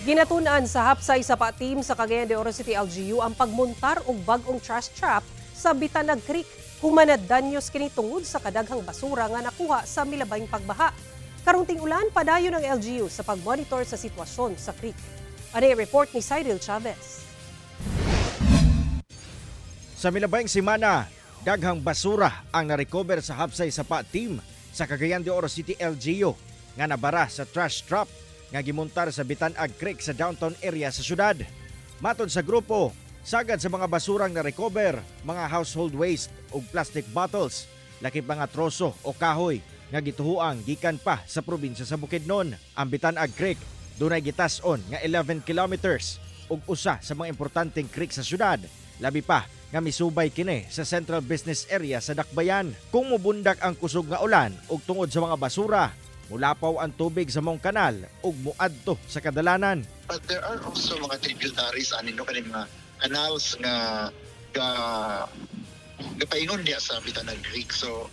Ginatun-an sa Hapsay Sapa Team sa Cagayan de Oro City LGU ang pagmuntar og bag-ong trash trap sa Bitanag Creek. Human nadanyos kini tungod sa kadaghang basura nga nakuha sa milabayng pagbaha. Karong ting-ulan, padayon ang LGU sa pagmonitor sa sitwasyon sa creek. Ani report ni Cyril Chavez. Sa milabayng semana, daghang basura ang narecover sa Hapsay Sapa Team sa Cagayan de Oro City LGU nga nabara sa trash trap nga gimontar sa Bitanag Creek sa downtown area sa syudad. Matod sa grupo, sagad sa mga basurang na-recover, mga household waste ug plastic bottles, lakip mga troso o kahoy nga gituhuang gikan pa sa probinsya sa Bukidnon. Ang Bitanag Creek dunay gitas-on nga 11 kilometers ug usa sa mga importanteng creek sa syudad. Labi pa nga misubay kini sa Central Business Area sa Dakbayan. Kung mubundak ang kusog nga ulan ug tungod sa mga basura, mulapaw ang tubig sa maong kanal ug muadto sa kadalanan. But there are also mga tributaries ani, no, kaning mga canals nga ga gapaingon niya sa Bitanag Creek. So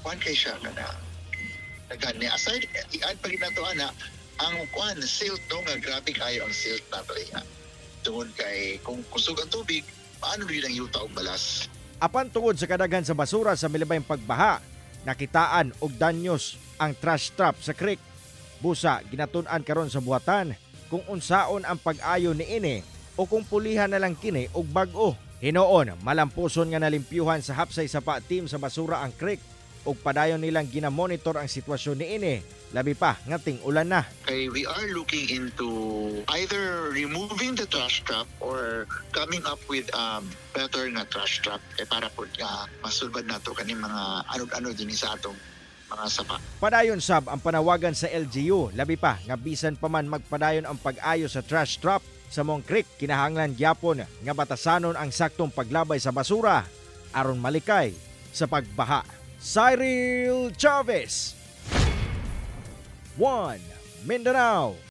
kuan kay siya kana daghan niya. Aside, i-add pa nato ana ang kuan, silt, no, nga grabe kayo ang silt na diha. Tungod kay kung kusog ang tubig, paano rin ang yuta og balas. Apan tungod sa kadaghan sa basura sa milabayng pagbaha, nakitaan og danyos ang trash trap sa creek. Busa ginatun-an karon sa buhatan kung unsaon ang pag-ayo niini o kung pulihan na lang kini og bag-o. Hinuon, malampuson nga nalimpyuhan sa Hapsay Sapa Team sa basura ang creek ug padayon nilang ginamonitor ang sitwasyon niini, labi pa nga ting-ulan na. Kay we are looking into either removing the trash trap or coming up with better nga trash trap kay para po nga masulbad nato kaning mga anod-anod din sa atong mga sapa. Padayon sab ang panawagan sa LGU, labi pa nga bisan pa man magpadayon ang pag-ayo sa trash trap sa maong creek, kinahanglan gyapon nga batasanon ang saktong paglabay sa basura aron malikay sa pagbaha. Cyril Chavez, 1 Mindanao.